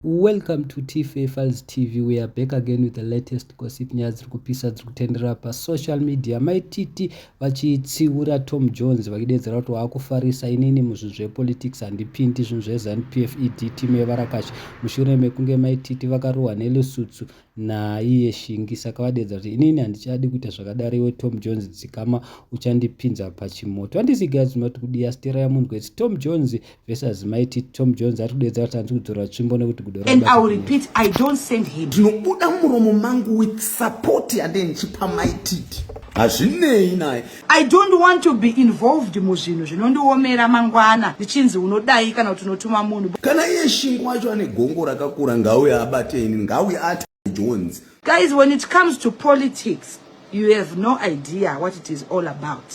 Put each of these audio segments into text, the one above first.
Welcome to TFA Files TV. We are back again with the latest gossip. Nyaya dziri kupisa dziri kutenderera pasocial media. Mai Titi vachitsiura Tom Jones vachidedzera kuti waakufarisa, inini muzvinhu zvepolitics handipindi, zvinhu zveZANU PF, ED team yevarakashi, mushure mekunge Mai Titi vakarohwa nelusutsu naiye Shingi. Saka vadedza kuti inini handichadi kuita zvakadaro, iwe Tom Jones dzikama, uchandipinza pachimoto. Handisi guys, unoti kudiya stera yamunhu. It's Tom Jones versus Mai Titi. Tom Jones ari kudedza kuti handisi kudzora tsvimbo nekuti gudo. And I will repeat, I don't send him. Ndinobuda muromo mangu with support yande ndichipa Mai Titi, hazvinei naye. I don't want to be involved muzvinhu zvinondiomera mangwana ndichinzi unodai kana kuti unotuma munhu. Kana iye Shingi wacho ane gongo rakakura, ngauye abate ini, ngauye ati Jones. Guys, when it comes to politics, you have no idea what it is all about.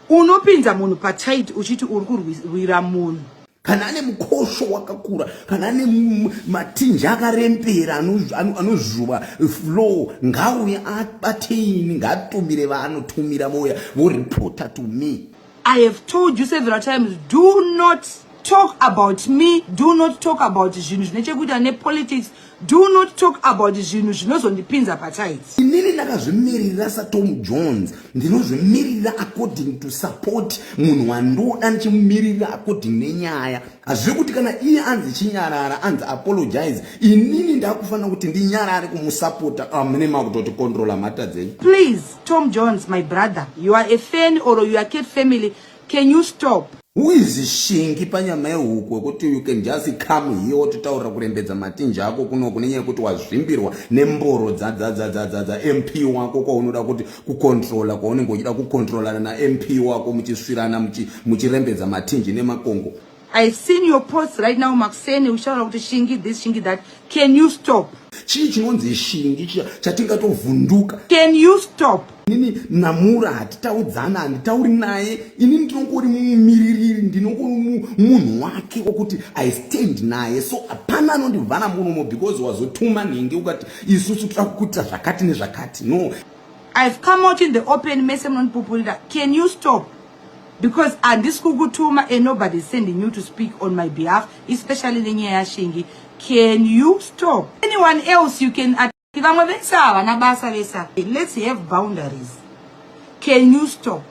Unopinza munhu patight uchiti uri kurwira munhu. Kana ane mukosho wakakura, kana ane matinji akarembera anozvuva flow, ngauye abateini, ngaatumire vaanotumira, voya voripota to me. I have told you several times, do not talk about me, do not talk about zvinhu zvine chekuita nepolitics, do not talk about zvinhu zvinozondipinza patight. Inini ndakazvimirira saTom Jones, ndinozvimirira according to support munhu wandoda, ndichimumirira according nenyaya. Hazviri kuti kana iye anzi chinyarara, anzi apologize, inini ndakufanira kuti ndinyarare kumusapota. Mune makutoti controla mhata dzenyu. Please, Tom Jones, my brother, you are a fan or you are cat family, can you stop? Who is Shingi panyama yehuku wekuti you can just come here wotitaurira kurembedza matinji ako kunoku nenyaya yekuti wazvimbirwa nemboro dzaMP wako, kwaunoda kuti kucontrola, kwaunenge uchida kucontrolana naMP wako, muchisvirana, muchirembedza matinji nemakongo? I've seen your posts right now, Maxeni, uchitaura kuti Shingi this, Shingi that. Can you stop? Chii chinonzi Shingi chatingatovhunduka? Can you stop? Inini namura hatitaudzana, handitauri naye. Inini ndinongori mumiririri, ndinongori munhu wake wokuti I stand naye, so hapana anondivhara muromo because wazotuma nhingi ukati isusu toda kukuitira zvakati nezvakati. No. I've come out in the open, mese munondipupurira. Can you stop? Because handisi kukutuma and nobody is sending you to speak on my behalf, especially nenyaya yaShingi. Can you stop? Anyone else you can, vamwe vese havana basa vese. Let's have boundaries. Can you stop?